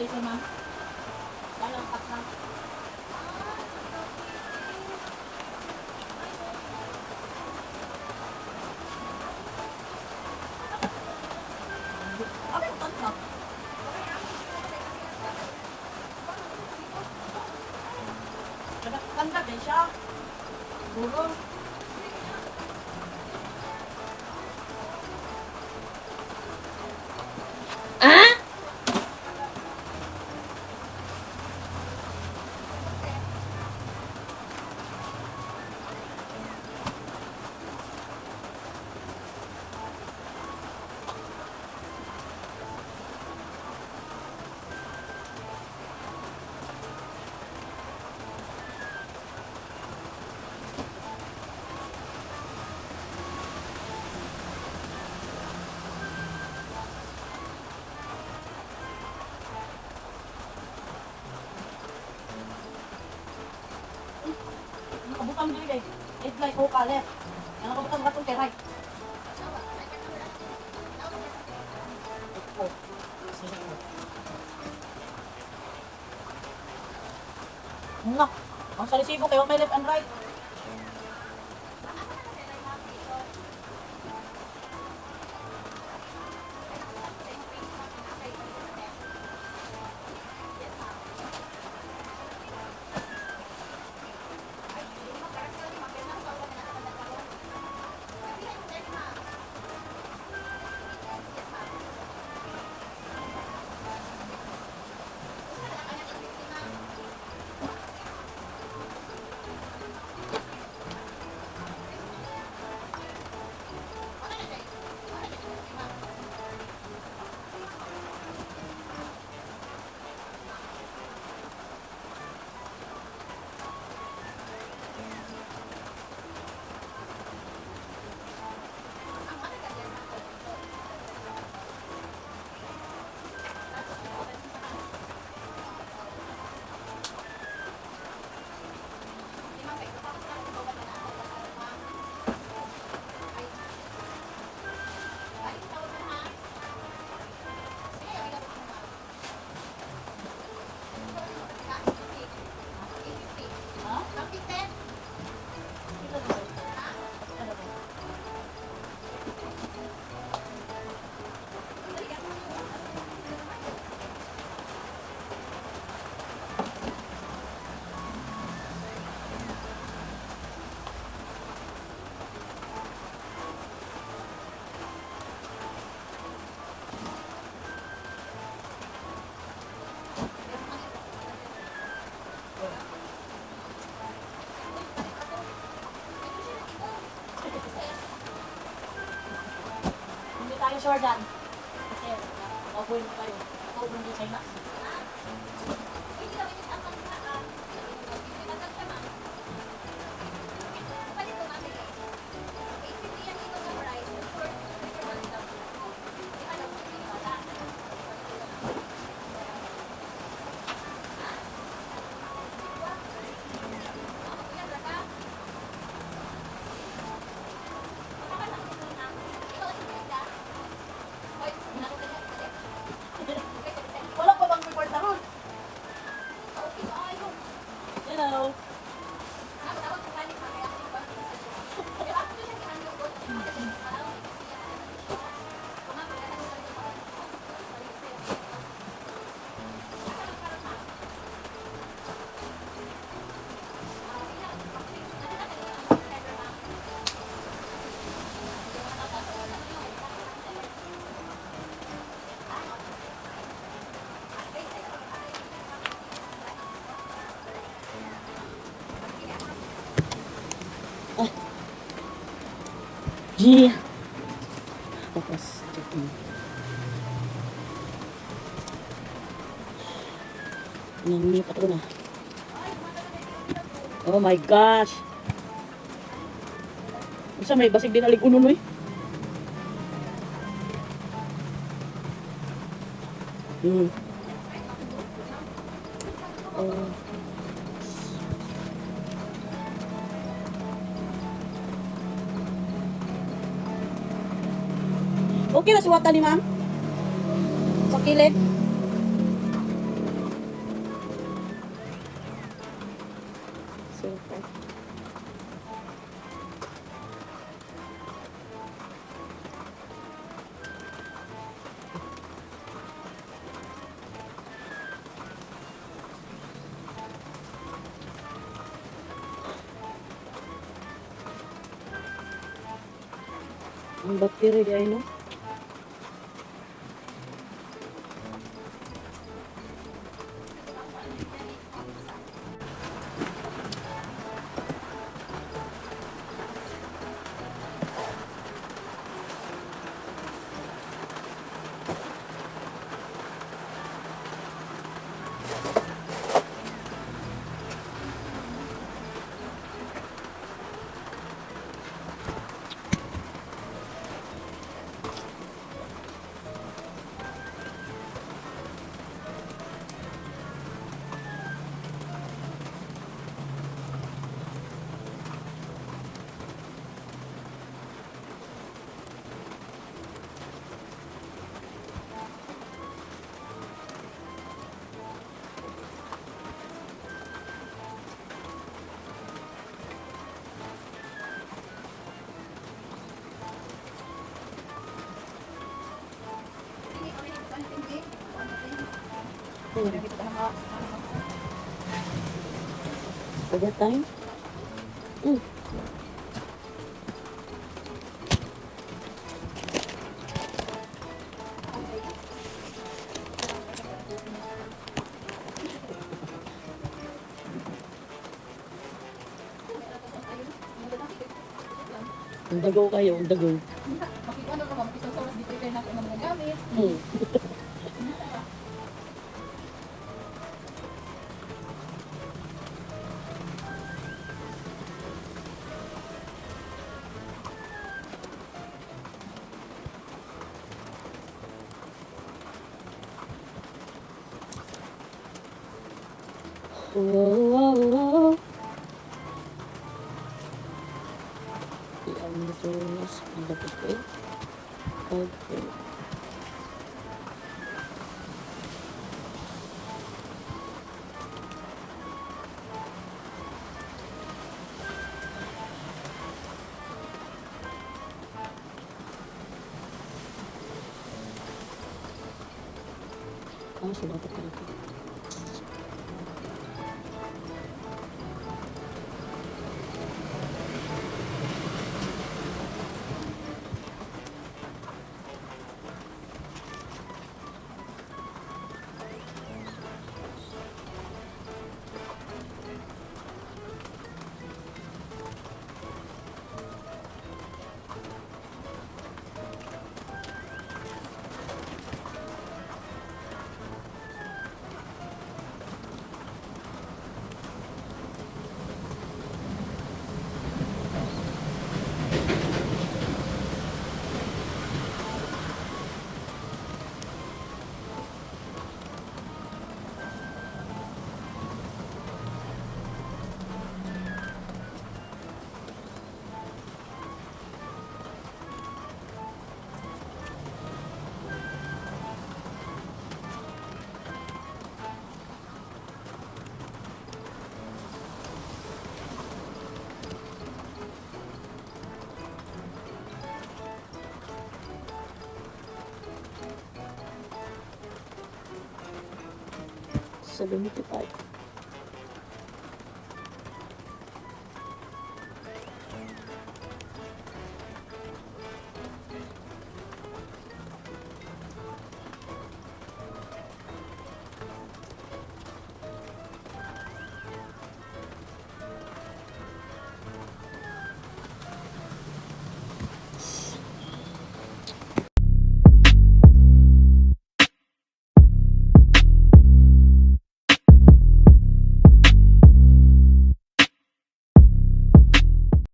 Later, ma'am. Wala ang tax, ma'am. Ako, tanta. Kanta din siya. Burol. Nakabutang dili kay. Headlight ko ka left. Ang nakabutang katong kay right. Oh. Na. Ang sa resibo kayo may left and right. Ha? Ito na ba? Ano ba? Hindi tayo sure dyan. Kasi, mabuhay mo tayo. Ako, hindi China. Wala pa bang report na ron? Hello. G. Tapos, check-in. Nangyay pa na. Oh my gosh! Unsa may basig din alig unon oy. Oh. Okay na suwatan ni ma'am? Sa kilid? Ang battery di ay, no? Overtime? Ang dagaw kayo, ang dagaw. Makikano ka ba? Makisawsawas dito kayo natin ng mga gamit. Whoa. Ang jonas, ang dapat ko eh. Okay. Ah, so dapat ko ito. 75.